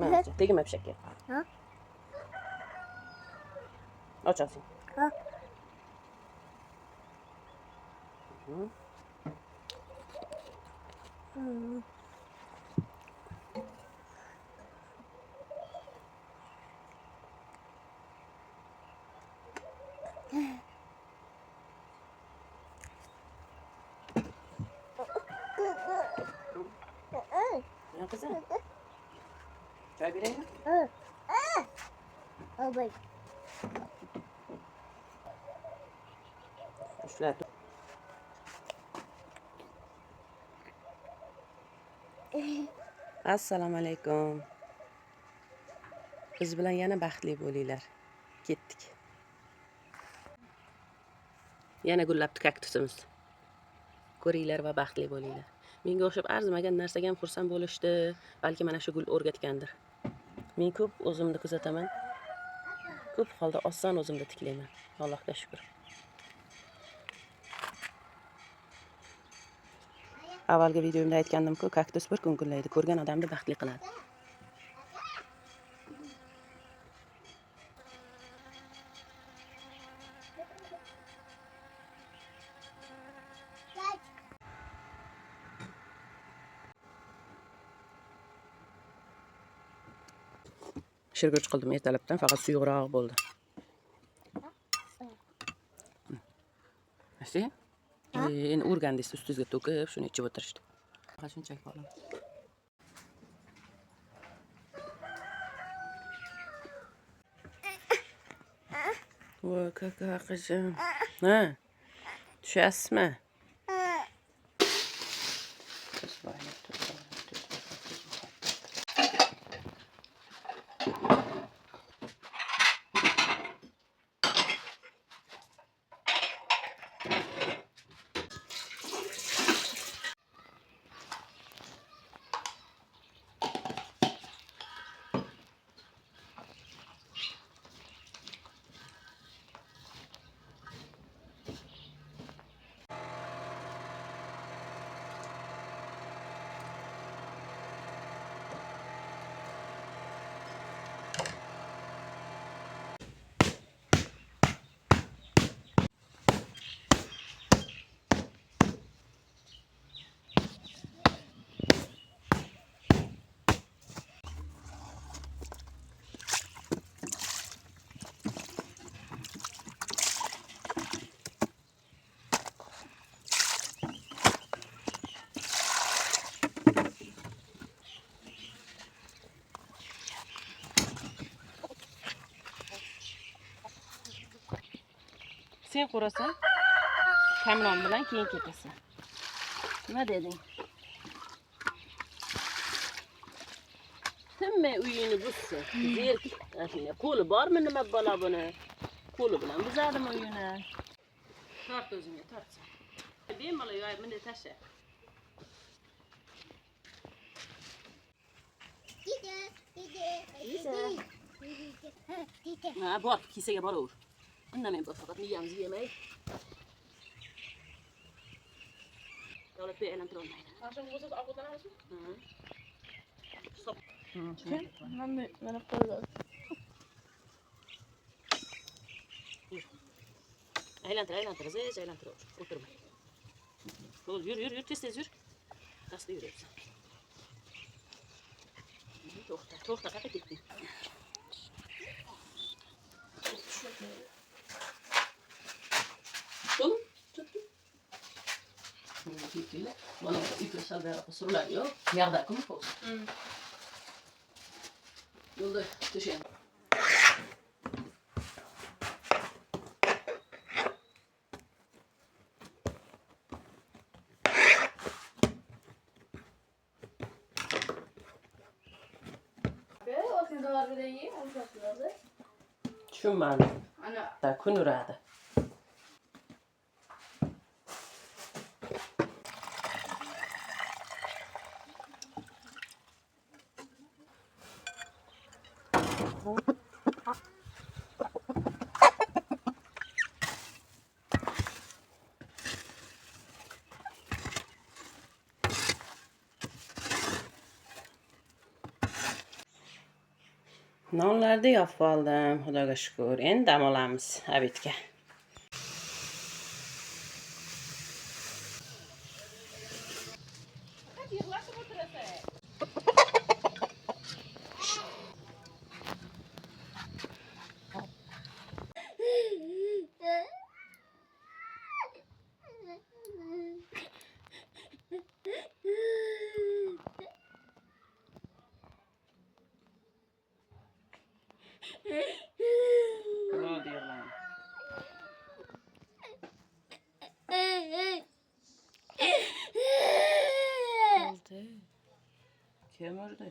Mana, tegma pishakka. Ha? Och og'zingni. Ha. Ya qizim. Choy beraymi? Obay. Ushla. Assalomu alaykum. Biz bilan yana baxtli bo'linglar. Ketdik. Yana gullabdi kaktusimiz. Ko'ringlar va baxtli bo'linglar. Menga o'xshab arzimagan narsaga ham xursand bo'lishdi. Balki mana shu gul o'rgatgandir. Men ko'p o'zimni kuzataman. Ko'p holda oson o'zimni tiklayman. Allohga shukr. Avvalgi videomda aytgandim-ku, kaktus bir kun gullaydi, ko'rgan odamni baxtli qiladi. Shirguruch qildim ertalabdan, faqat suyuqroq bo'ldi. Asli? Endi o'rgandingiz, ustingizga to'kib, shuni ichib o'tirishdi. Shunchaki olaman. Voy, kaka qizim. Ha? Tushasizmi? Tuz boylik, tuz boylik, tuz boylik, tuz muhabbat. Sen qurasan, Kamron bilan keyin ketasan. Nima deding? Tinmay uyini buzsin. Zerk, shunday qo'li bormi nima bola buni? Qo'li bilan buzadimi uyini? Tort o'zingga, tortsan. Bemalol yoyib bunday tashla. Ha, bor, kesaga boraver. Indamay bor, faqat miyamizni yemay. Davlatbek aylantira olmaydi. Oqshom bo'lsa ovqatlanamizmi? Stop. Mana qo'ydim. Aylantir, aylantir, zech aylantir. O'tirma. Bo'ldi, yur, yur, yur, tez tez yur. Pastda yuryapsan. To'xta, to'xta, qayerga ketding? Bo'ldi? Tutdi. Mana iplar sal buyoqqa suriladi-yu. Yog'da-ku hozir. Yo'lda to'shaymiz. Tushunmadim. Kun uradi. Nonlarni yopib oldim, Xudoga shukur. Endi dam olamiz обед ga. Bo'ldi, yig'lama. Bo'ldi. Kim urdi?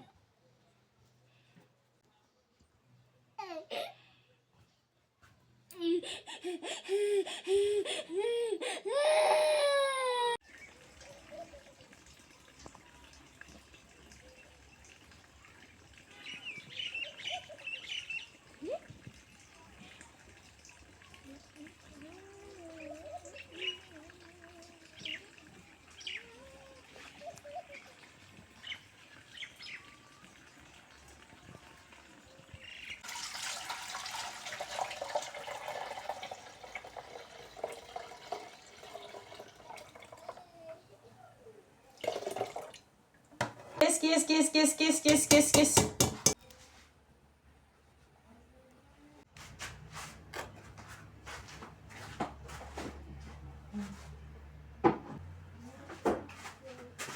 Kes, kes, kes, kes, kes, kes, kes, kes.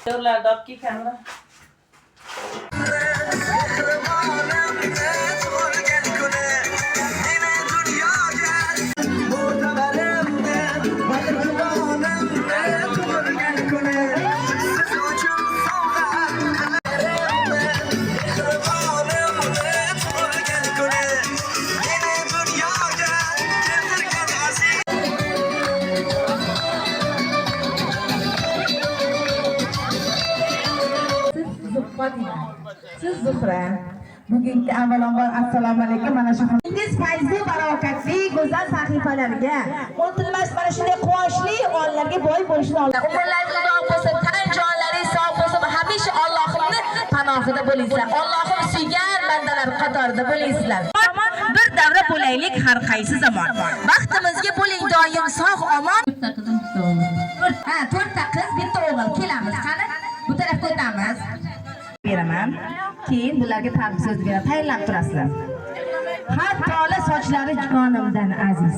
Yo'llarda olib kel kamera. Tug'ilgan kuni meni dunyoga mo'tabarimni mehribonim tug'ilgan kuni siz uchun sovg'a qilarimni mehribonim tug'ilgan kuni meni dunyoga keltirgan aziz. Siz Fotima, siz Zuhra. Bugungi avvalambor assalomu alaykum. Mana shu ingiz fayzli, barokatli, go'zal sahifalarga, unutilmas mana shunday quvonchli onlarga boy bo'lishini Umrlaringiz uzoq bo'lsin, tan jonlaringiz sog' bo'lsin va hamisha Allohimni panohida bo'lingsizlar. Allohim suygan bandalar qatorida bo'lingsizlar. Bir davra bo'laylik har qaysi zamon. Baxtimizga bo'ling doim sog' omon. To'rtta qizim, bitta o'g'lim. Ha, to'rtta qiz, bitta o'g'il. Kelamiz, qani? Bu tarafga o'tamiz. Beraman. Keyin bularga tabrik so'z beraman. Tayinlab turasizlar. Har tola sochlari jonimdan aziz.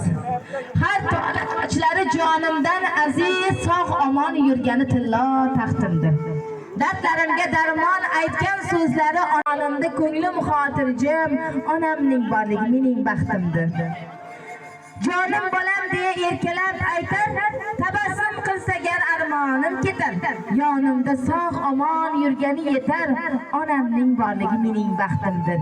Har tola sochlari jonimdan aziz, sog' omon yurgani tillo taxtimdir. Dardlarimga darmon aytgan so'zlari onamda ko'nglim xotirjam, onamning borligi mening baxtimdir. Jonim bolam deya erkalab aytar, tabassum qilsa gar armonim ketar. Yonimda sog' omon yurgani yetar, onamning borligi mening baxtimdir.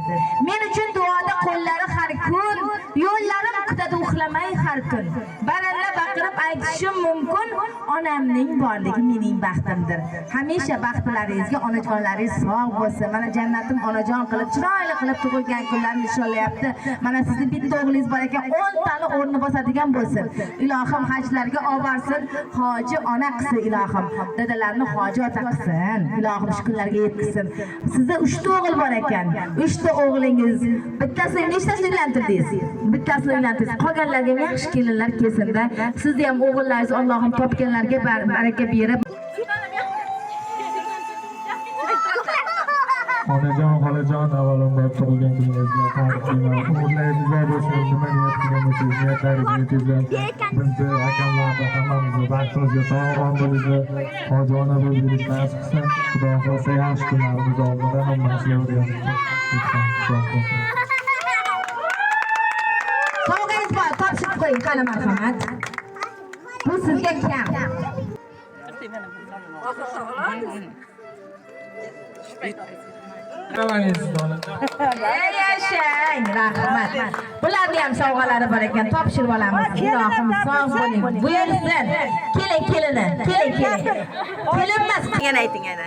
Men uchun duoda qo'llari har kun, yo'llarim kutadi uxlamay har kun. Baralla baqirib aytishim mumkin, onamning borligi mening baxtimdir. Hamisha baxtlaringizga onajonlaringiz sog' bo'lsin. Mana jannatim onajon qilib, chiroyli qilib tug'ilgan kunlarni nishonlayapti. Mana sizni bitta o'g'lingiz bor ekan, 10 tani o'rni bosadigan bo'lsin. Ilohim hajlarga olib hoji ona qilsin ilohim. Dadalarni hoji ota qilsin. Ilohim shu kunlarga yetkazsin. Sizda 3 ta o'g'il bor ekan. 3 ta o'g'lingiz, bittasini nechtasini uylantirdingiz? Bittasini uylantirdingiz. Qolganlarga ham yaxshi kelinlar kelsin-da. Sizni ham o'g'illaringiz Allohim topganlarga baraka berib. Onajon, xolajon, avvalambor tug'ilgan kuningiz bilan tabriklayman. Umrlaringiz uzoq bo'lsin, nima niyat qilgan bo'lsangiz, niyatlaringizga yetinglar. Bizni, akamlarni, hammamizni baxtimizga sog' omon bo'lishni, hoji ona bo'lib yurish nasib qilsin. Xudo xohlasa yaxshi kunlarimiz oldida hammasiga bir yonimizda. Xudo xohlasa. Sovg'angiz bor, topshirib qo'ying, qani marhamat. Bu sizga kam. Ey yashang, rahmat. Bularni ham sovg'alari bor ekan, topshirib olamiz. Ilohim sog' bo'ling. Buyursin. Keling, kelini, keling, keling. Kelinmas, yana ayting, yana.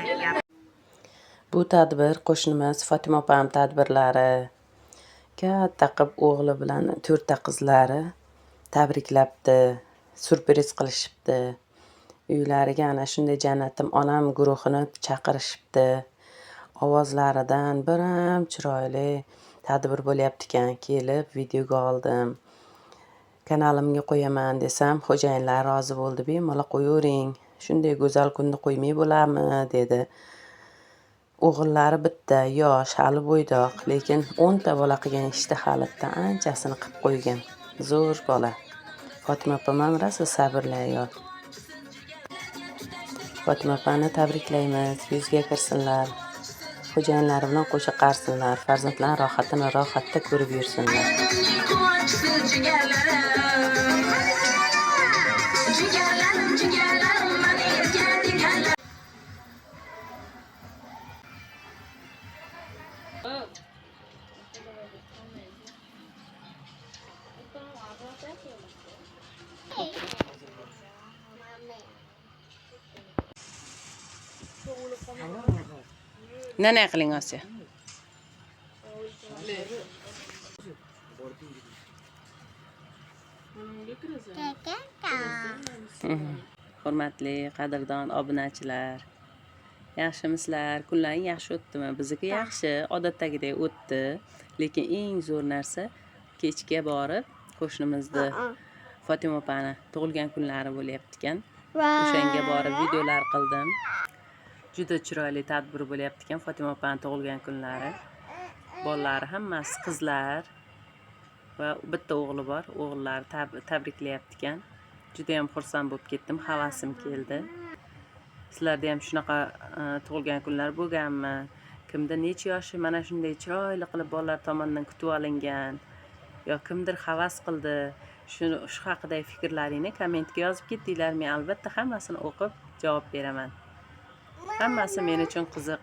Bu tadbir qo'shnimiz Fotima opam tadbirlari. Katta qilib o'g'li bilan to'rtta qizlari tabriklabdi, syurpriz qilishibdi. Uylariga ana shunday jannatim onam guruhini chaqirishibdi. Ovozlaridan biram chiroyli Tadbir bo'lyapti ekan, kelib videoga oldim. Kanalimga qo'yaman desam, xo'jayinlar rozi bo'ldi. Bemalol qo'yavering. Shunday go'zal kunni qo'ymay bo'larmi, dedi. O'g'illari bitta, yosh, hali bo'ydoq, lekin 10 ta bola qilgan ishni halitda anchasini qilib qo'ygan. Zo'r bola. Fotima opam ham rosa sabrli ayol. Fotima opani tabriklaymiz, yuzga kirsinlar. Xo'jayinlari bilan qo'sha qarsinlar, farzandlar rohatini rohatda ko'rib yursinlar. Nana qiling Osiyo. Hurmatli, qadrdon obunachilar. Yaxshimisizlar? Kunlaring yaxshi o'tdimi? Bizniki yaxshi, odatdagidek o'tdi. Lekin eng zo'r narsa kechga borib qo'shnimizni Fotima opani tug'ilgan kunlari bo'lyapti ekan. O'shanga borib videolar qildim. Juda chiroyli tadbir bo'lyapti ekan Fotima opani tug'ilgan kunlari. Bolalari hammasi qizlar va bitta o'g'li bor. O'g'illari tabriklayapti ekan. Juda ham xursand bo'lib ketdim, havasim keldi. Sizlarda ham shunaqa tug'ilgan kunlar bo'lganmi? Kimda necha yoshi mana shunday chiroyli qilib bolalar tomonidan kutib olingan yo kimdir havas qildi? Shu haqidagi fikrlaringni kommentga yozib ketdinglar. Men albatta hammasini o'qib javob beraman. Hammasi men uchun qiziq.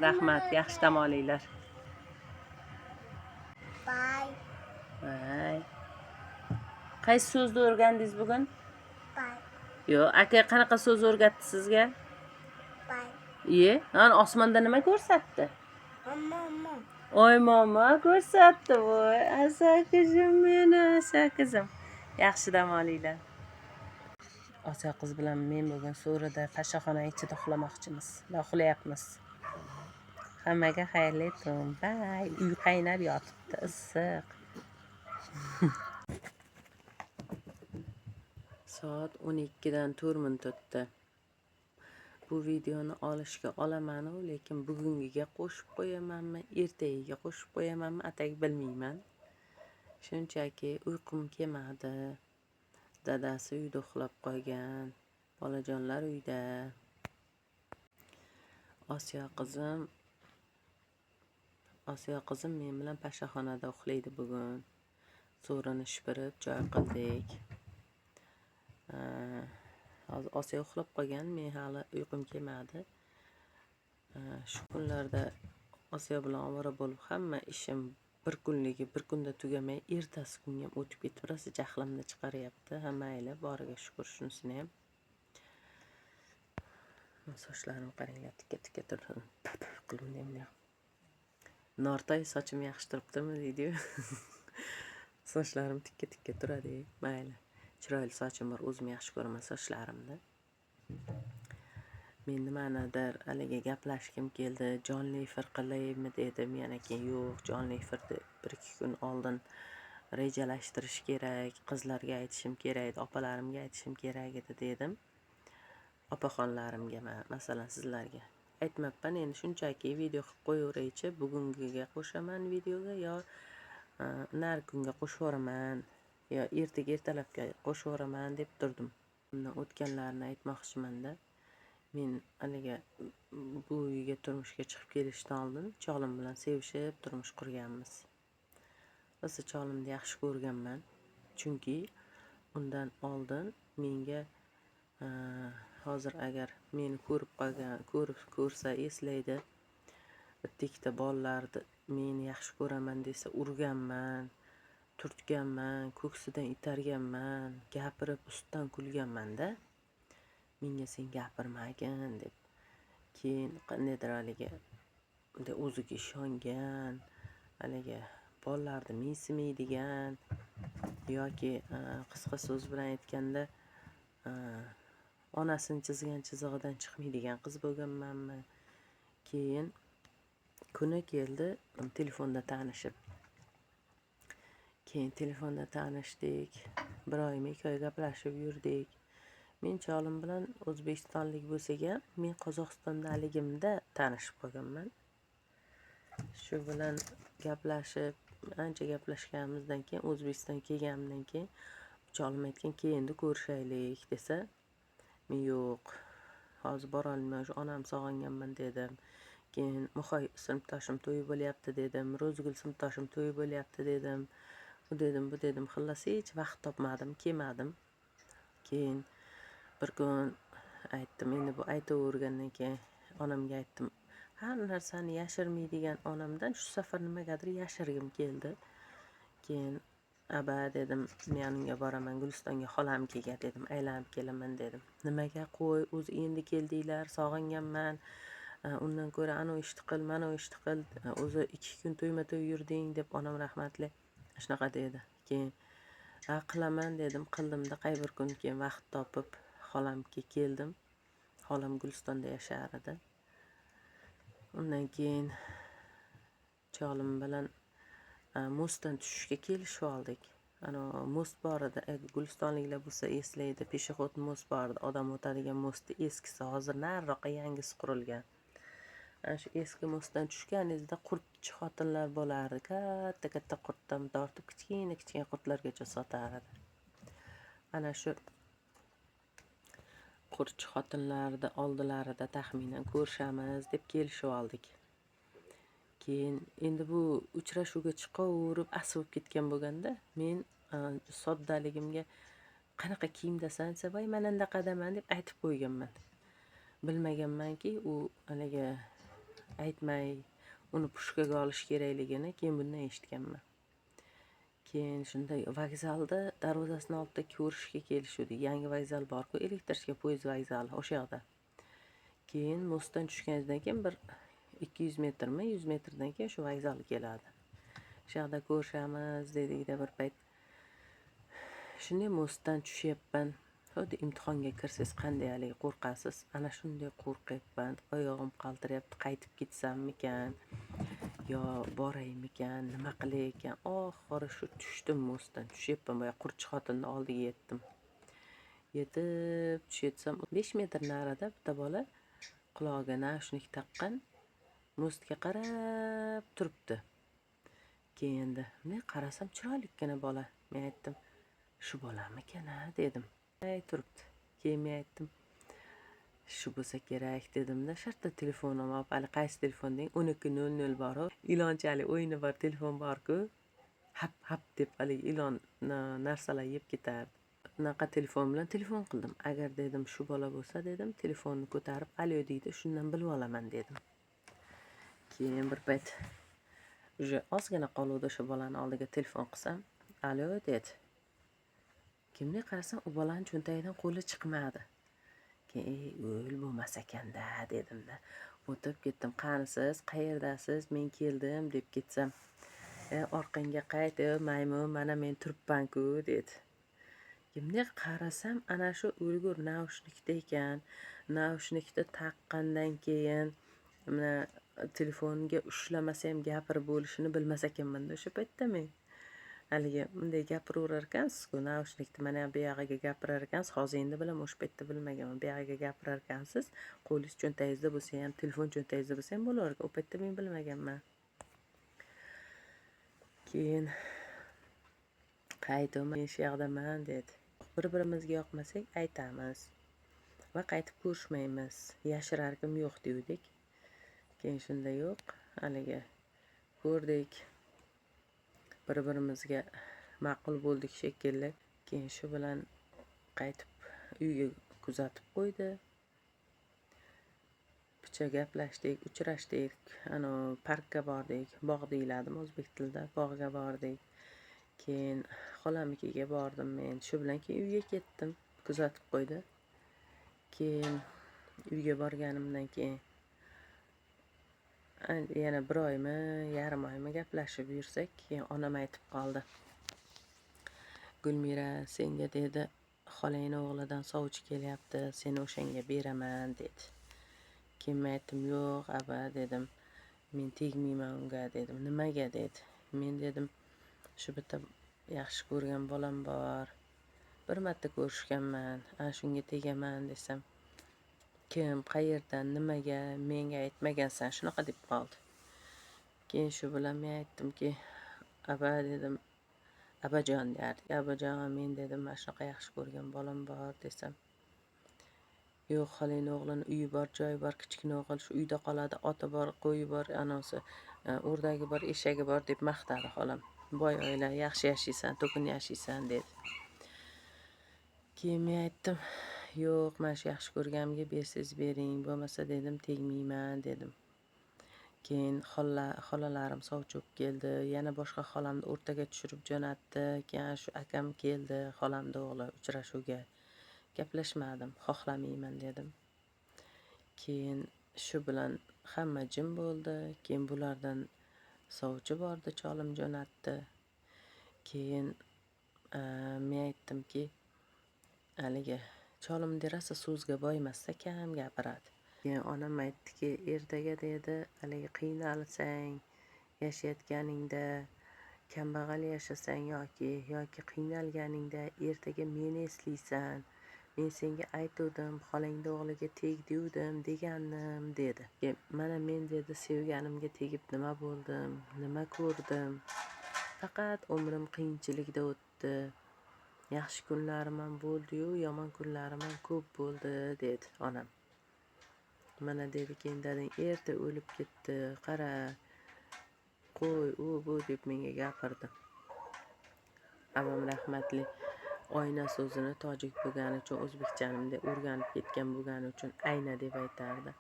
Rahmat, yaxshi dam olinglar. Bye. Bye. Qaysi so'zni o'rgandingiz bugun? Bye. Yo'q, aka qanaqa so'z o'rgatdi sizga? Bye. Iye, ana osmonda nima ko'rsatdi? Mama. Oy mama ko'rsatdi, voy asa qizim meni, asa qizim. Yaxshi dam olinglar. Osiyo qiz bilan men bugun so'rida pashaxona ichida uxlamoqchimiz. Uxlayapmiz. Hammaga xayrli tun. Bye. Uy qaynab yotibdi, issiq. Soat 12dan 4 minut o'tdi. Bu videoni olishga olaman-u, lekin bugungiga qo'shib qo'yamanmi, ertagiga qo'shib qo'yamanmi, atag bilmayman. Shunchaki uyqum kelmadi. Dadasi uyda uxlab qolgan, bolajonlar uyda. Osiyo qizim men bilan pashaxonada uxlaydi bugun. So'rini shipirib joy qildik. Hozir Osiyo uxlab qolgan, men hali uyqum kelmadi. Shu kunlarda Osiyo bilan ovora bo'lib hamma ishim bir kunligi bir kunda tugamay ertasi kunga ham o'tib ketib rosa jahlimni chiqaryapti. Ha mayli, boriga shukur shunisini ham. Sochlarim qaranglar, tikka-tikka turibdi. Qilib. Nortoy sochim yaxshi turibdimi deydi-yu. Sochlarim tikka-tikka turadi. Mayli. Chiroyli sochim bor, o'zim yaxshi ko'raman sochlarimni. Men nimanidir haligi gaplashgim keldi, jonli efir qilaymi dedim, yana keyin yo'q, jonli efirni 1-2 kun oldin rejalashtirish kerak, qizlarga aytishim kerak edi, opalarimga aytishim kerak edi dedim. Opaxonlarimga, masalan sizlarga aytmabman, endi shunchaki video qilib qo'yaveraychi, bugungiga qo'shaman videoga yo nari kunga qo'shaveraman yo ertaga ertalabga qo'shaveraman deb turdim. Bundan o'tganlarini aytmoqchimanda. Men haligi bu uyga turmushga chiqib kelishdan oldin cholim bilan sevishib turmush qurganmiz. Rosa cholimni yaxshi ko'rganman. Chunki undan oldin menga hozir agar meni ko'rib qolgan, ko'rsa eslaydi. Bitta ikkita bolalarni meni yaxshi ko'raman desa urganman, turtganman, ko'ksidan itarganman, gapirib ustidan kulganman-da. Menga sen gapirmagin deb. Keyin qandaydir haligi bunday o'ziga ishongan, haligi bolalarni mensimaydigan yoki qisqa so'z bilan aytganda onasini chizgan chizig'idan chiqmaydigan qiz bo'lganmanmi. Keyin Kuni keldi, telefonda tanishib. Keyin telefonda tanishdik. Bir oymi, 2 oy gaplashib yurdik. Men cholim bilan o'zbekistonlik bo'lsak ham, men Qozog'istondaligimda tanishib qolganman. Shu bilan gaplashib, ancha gaplashganimizdan keyin, O'zbekistonga kelganimdan keyin cholim aytgan, "Kel, endi ko'rishaylik" desa, men yo'q, hozir borolmayman, shu onam sog'inganman dedim. Keyin Muhoy sinfdoshim to'yi bo'lyapti dedim, Ro'zgul sinfdoshim to'yi bo'lyapti dedim. U dedim, bu dedim, xullas hech vaqt topmadim, kelmadim. Keyin bir kun aytdim, endi bu aytavergandan keyin onamga aytdim. Har narsani yashirmaydigan onamdan shu safar nimagadir yashirgim keldi. Keyin aba dedim, men unga boraman, Gulistonga xolamnikiga dedim, aylanib kelaman dedim. Nimaga qo'y, o'zi endi keldinglar, sog'inganman. Undan ko'ra anavi ishni qil, mana u ishni qil, o'zi 2 kun to'yma-to'y yurding deb onam rahmatli shunaqa dedi. Keyin ha qilaman dedim, qildimda qay bir kun keyin vaqt topib xolamga keldim. Xolam Gulistonda yashar edi. Undan keyin cholim bilan mostdan tushishga kelishib oldik. Ana most bor edi, gulistonliklar bo'lsa eslaydi, пешеход most bor edi, odam o'tadigan mostni eskisi, hozir nariroqqa yangisi qurilgan. Ana shu eski mostdan tushganingizda qurtchi xotinlar bo'lardi. Katta-katta qurtdan tortib kichkina-kichkina qurtlargacha sotar edi. Ana shu qurtchi xotinlarni oldilarida taxminan ko'rishamiz deb kelishib oldik. Keyin endi bu uchrashuvga chiqaverib asib ketgan bo'lganda, men soddaligimga qanaqa kiyimdasan desa, voy mana undaqadaman deb aytib qo'yganman. Bilmaganmanki, u haligi aytmay uni pushkaga olish kerakligini keyin bundan eshitganman. Keyin shunda vokzalda darvozasini oldida ko'rishga kelishuvdik. Yangi vokzal bor-ku, elektrichka poyezd vokzali o'sha yoqda. Keyin mostdan tushganingizdan keyin bir 200 metrmi, 100 metrdan keyin shu vokzal keladi. O'sha yoqda ko'rishamiz dedikda bir payt. Shunday mostdan tushyapman. Xuddi imtihonga kirsangiz qanday haligi qo'rqasiz, ana shunday qo'rqyapman. Oyog'im qaltirayapti, qaytib ketsammikan yo boraymikan, nima qilay ekan? Oxiri shu tushdim mostdan, tushyapman, boya qurtchi xotinni oldiga yetdim. Yetib tushayotsam 5 metr narida bitta bola qulog'iga naushnik taqqan mostga qarab turibdi. Keyin endi bunday qarasam chiroylikkina bola. Men aytdim, shu bolamikan a dedim. Ay turibdi. Keyin men aytdim, shu bo'lsa kerak dedimda, shartta telefonimni olib, hali qaysi telefon deng, 12.00 bor-u, ilonchalik o'yini bor telefon bor-ku, hap hap deb haligi ilon narsalar yeb ketardi. Unaqa telefon bilan telefon qildim. Agar dedim shu bola bo'lsa dedim, telefonni ko'tarib alo deydi, shundan bilib olaman dedim. Keyin bir payt уже ozgina qoluvdi o'sha bolani oldiga telefon qilsam, alo dedi. Kimga qarasam u bolani cho'ntagidan qo'li chiqmadi. Keyin ey o'l bo'lmas ekanda dedimda. O'tib ketdim. Qanisiz, qayerdasiz? Men keldim deb ketsam, orqangga qayt, maymun, mana men turibman-ku dedi. Kimga qarasam ana shu o'lgur naushnikda ekan. Naushnikni taqqandan keyin mana telefonga ushlamasa ham gapirib bo'lishini bilmas ekanman-da o'sha paytda men. Haligi bunday gapiraverar ekansiz-ku, naushnikni mana bu yog'iga gapirar ekansiz. Hozir endi bilaman, o'sha paytda bilmaganman. Bu yog'iga gapirar ekansiz, qo'lingiz cho'ntagingizda bo'lsa ham, telefon cho'ntagingizda bo'lsa ham bo'laverar ekan. U paytda men bilmaganman. Keyin qaytib men shu yoqdaman dedi. Bir-birimizga yoqmasak aytamiz va qaytib ko'rishmaymiz. Yashirarkim yo'q degandik. Keyin shunda yo'q, haligi ko'rdik. Bir-birimizga ma'qul bo'ldik shekilli. Keyin shu bilan qaytib uyga kuzatib qo'ydi. Picha gaplashdik, uchrashdik. Ana parkka bordik, bog' deyiladimi o'zbek tilida, bog'ga bordik. Keyin xolamnikiga bordim men. Shu bilan keyin uyga ketdim, kuzatib qo'ydi. Keyin uyga borganimdan keyin yana bir oymi, yarim oymi gaplashib yursak, keyin onam aytib qoldi. Gulmira, senga dedi, xolangni o'g'lidan sovchi kelyapti, seni o'shanga beraman dedi. Keyin men aytdim, yo'q, aba dedim. Men tegmayman unga dedim. Nimaga dedi. Men dedim, shu bitta yaxshi ko'rgan bolam bor, bir marta ko'rishganman, ana shunga tegaman desam, kim, qayerdan, nimaga, menga aytmagansan, shunaqa deb qoldi. Keyin shu bilan men aytdimki, aba dedim, abajon derdik, abajon men dedim, mana shunaqa yaxshi ko'rgan bolam bor desam, yo'q, xolangni o'g'lini uyi bor, joyi bor, kichkina o'g'il shu uyda qoladi, oti bor, qo'yi bor, anavisi o'rdagi bor, eshagi bor deb maqtadi xolam. Boy oila, yaxshi yashaysan, to'kin yashaysan dedi. Keyin men aytdim, yo'q, mana shu yaxshi ko'rganimga bersangiz bering, bo'lmasa dedim, tegmayman dedim. Keyin xolalarim sovchi bo'lib keldi, yana boshqa xolamni o'rtaga tushirib jo'natdi. Keyin shu akam keldi, xolamni o'g'li, uchrashuvga. Gaplashmadim, xohlamayman dedim. Keyin shu bilan hamma jim bo'ldi. Keyin bulardan sovchi bordi, cholim jo'natdi. Keyin men aytdimki, haligi cholim rosa so'zga boymasda kam gapiradi. Keyin onam aytdiki, ertaga dedi, haligi qiynalsang, yashayotganingda kambag'al yashasang yoki qiynalganingda ertaga meni eslaysan. Men senga aytuvdim, xolangni o'g'liga teg devdim, degandim dedi. Mana men dedi, sevganimga tegib nima bo'ldim, nima ko'rdim. Faqat umrim qiyinchilikda o'tdi. Yaxshi kunlarim ham bo'ldi-yu, yomon kunlarim ham ko'p bo'ldi dedi onam. Mana dedi, keyin dadang erta o'lib ketdi, qara, qo'y, u bu deb menga gapirdi. Abam rahmatli oyna so'zini tojik bo'lgani uchun, o'zbekchani bunday o'rganib ketgan bo'lgani uchun ayna deb aytardi.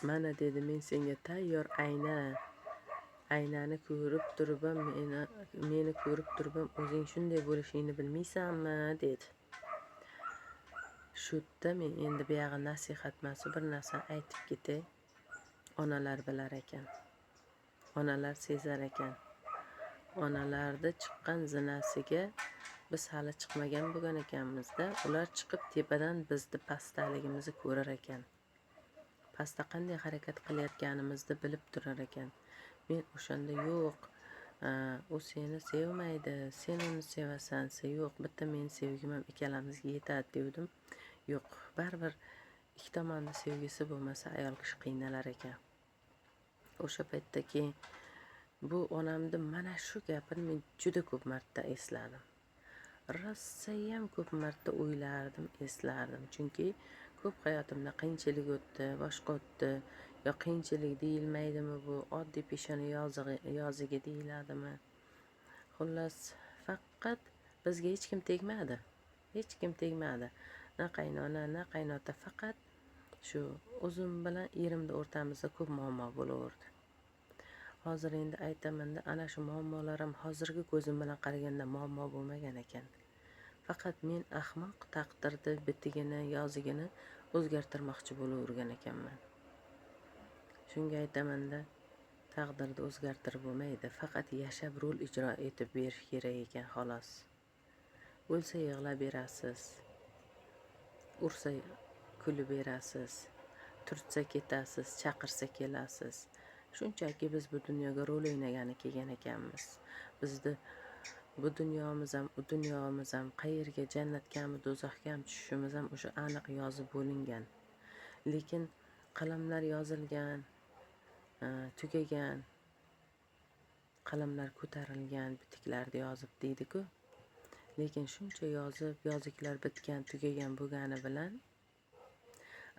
Mana dedi, men senga tayyor ayna, aynani ko'rib turib ham meni ko'rib turib ham o'zing shunday bo'lishingni bilmaysanmi dedi. Shu yerda men endi buyog'i nasihat emas, bir narsani aytib ketay. Onalar bilar ekan. Onalar sezar ekan. Onalarda chiqqan zinasiga biz hali chiqmagan bo'lgan ekanmizda, ular chiqib tepadan bizni pastdaligimizni ko'rar ekan. Pastda qanday harakat qilayotganimizni bilib turar ekan. Men o'shanda yo'q, u seni sevmaydi, sen uni sevasan, yo'q, bitta meni sevgim ham ikkalamizga yetadi devdim. Yo'q, baribir ikki tomonni sevgisi bo'lmasa ayol kishi qiynalar ekan. O'sha paytda keyin bu onamni mana shu gapini men juda ko'p marta esladim. Rosayam ko'p marta o'ylardim, eslardim. Chunki ko'p hayotimda qiyinchilik o'tdi, boshqa o'tdi. Yo qiyinchilik deyilmaydimi bu, oddiy peshona yozigi deyiladimi? Xullas, faqat bizga hech kim tegmadi. Hech kim tegmadi. Na qaynona, na qaynota, faqat shu o'zim bilan erimni o'rtamizda ko'p muammo bo'laverdi. Hozir endi aytamanda, ana shu muammolarim hozirgi ko'zim bilan qaraganda muammo bo'lmagan ekan. Faqat men ahmoq taqdirni bitigini, yozigini o'zgartirmoqchi bo'lavergan ekanman. Shunga aytamanda, taqdirni o'zgartirib bo'lmaydi. Faqat yashab rol ijro etib berish kerak ekan xolos. O'lsa yig'lab berasiz, ursa kulib berasiz, turtsa ketasiz, chaqirsa kelasiz. Shunchaki biz bu dunyoga rol o'ynagani kelgan ekanmiz. Bizni bu dunyomiz ham, u dunyomiz ham, qayerga, jannatgami, do'zaxgami tushishimiz ham o'sha aniq yozib bo'lingan. Lekin qalamlar yozilgan, tugagan, qalamlar ko'tarilgan, bitiklarda yozib deydi-ku. Lekin shuncha yozib, yoziklar bitgan, tugagan bo'lgani bilan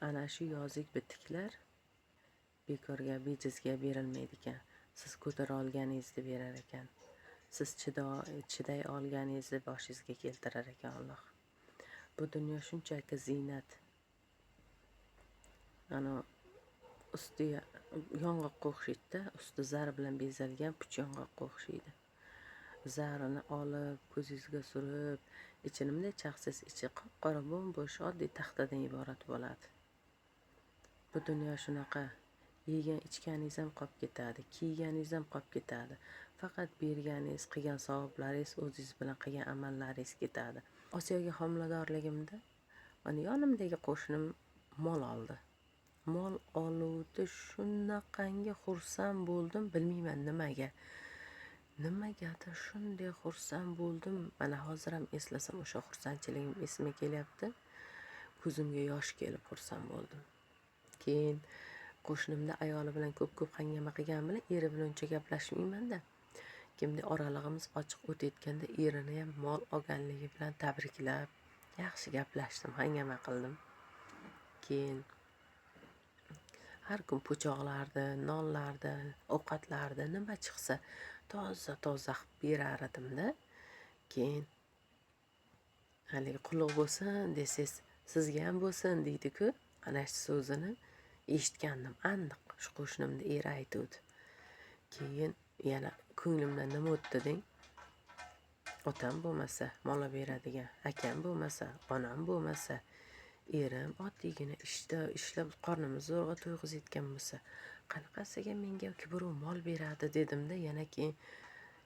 ana shu yozik bitiklar bekorga, bejizga berilmaydi ekan. Siz ko'tara olganingizni berar ekan. Siz chiday olganingizni boshingizga keltirar ekan Alloh. Bu dunyo shunchaki ziynat. Ana usti yong'oqqa o'xshaydi-da, usti zar bilan bezalgan puch yong'oqqa o'xshaydi. Zarini olib, ko'zingizga surib, ichini bunday chaqsangiz, ichi qop-qora bo'm-bo'sh oddiy taxtadan iborat bo'ladi. Bu dunyo shunaqa. Yegan ichganingiz ham qolib ketadi, kiyganingiz ham qolib ketadi. Faqat berganingiz, qilgan savoblaringiz, o'zingiz bilan qilgan amallaringiz ketadi. Osiyoga homiladorligimda mana yonimdagi qo'shnim mol oldi. Mol oluvdi, shunaqangi xursand bo'ldim, bilmayman nimaga. Nimagadir shunday xursand bo'ldim. Mana hozir ham eslasam o'sha xursandchiligim esimga kelyapti. Ko'zimga yosh kelib xursand bo'ldim. Keyin qo'shnimda ayoli bilan ko'p-ko'p hangama qilganim bilan eri bilan uncha gaplashmayman-da. Kimda oralig'imiz ochiq o'tayotganda erini ham mol olganligi bilan tabriklab, yaxshi gaplashdim, hangama qildim. Keyin har kun po'choqlardi, nonlardi, ovqatlardi, nima chiqsa toza-toza qilib berar edimda. Keyin haligi qulluq bo'lsin desangiz, sizga ham bo'lsin deydi-ku. Ana shu so'zini eshitgandim aniq, shu qo'shnimni eri aytuvdi. Keyin yana ko'nglimdan nima o'tdi deng? Otam bo'lmasa, mol olib beradigan, akam bo'lmasa, onam bo'lmasa, erim oddiygina ishda ishlab qornimizni zo'rg'a to'yg'izayotgan bo'lsa, qanaqasiga menga birov mol beradi dedimda, yana keyin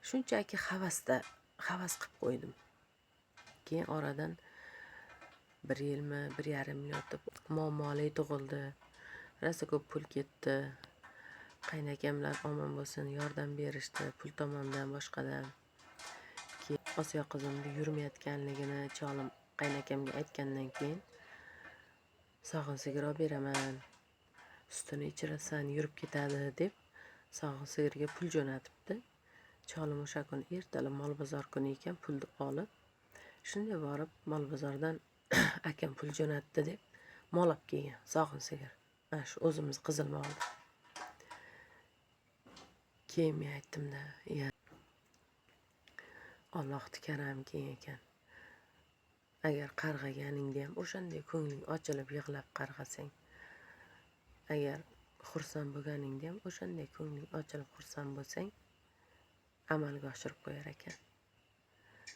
shunchaki havasda havas qilib qo'ydim. Keyin oradan 1 yilmi, 1,5 yil o'tib muammoli tug'ildi. Rosa ko'p pul ketdi. Qaynakamlar omon bo'lsin, yordam berishdi, pul tomondan, boshqadan. Keyin Osiyo qizimni yurmayotganligini cholim qaynakamga aytgandan keyin sog'in sigir olib beraman, sutini ichirasan, yurib ketadi deb sog'in sigirga pul jo'natibdi. Cholim o'sha kuni ertalab mol bozor kuni ekan, pulni olib, shunday borib mol bozordan akam pul jo'natdi deb mol olib kelgan, sog'in sigir. Mana shu o'zimiz qizil molni. Keyin men aytdimda, ya Allohni karami keng ekan. Agar qarg'aganingda ham o'shanday ko'ngling ochilib yig'lab qarg'asang, agar xursand bo'lganingda ham o'shanday ko'ngling ochilib xursand bo'lsang, amalga oshirib qo'yar ekan.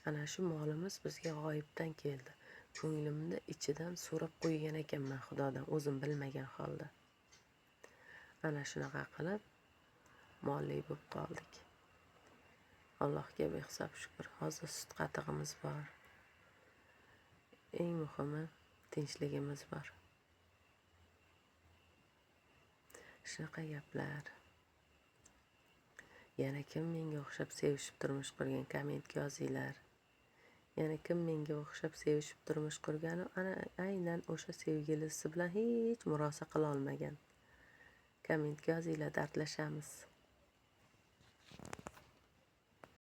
Ana shu molimiz bizga g'oyibdan keldi. Ko'nglimni ichidan so'rab qo'ygan ekanman Xudodan, o'zim bilmagan holda. Ana shunaqa qilib molli bo'lib qoldik. Allohga behisob shukr. Hozir sut qatig'imiz bor. Eng muhimi tinchligimiz bor. Shunaqa gaplar. Yana kim menga o'xshab sevishib turmush qurgan, kommentga yozinglar. Yana kim menga o'xshab sevishib turmush qurgani, ana aynan o'sha sevgilisi bilan hech murosa qila olmagan. Kommentga yozinglar, dardlashamiz.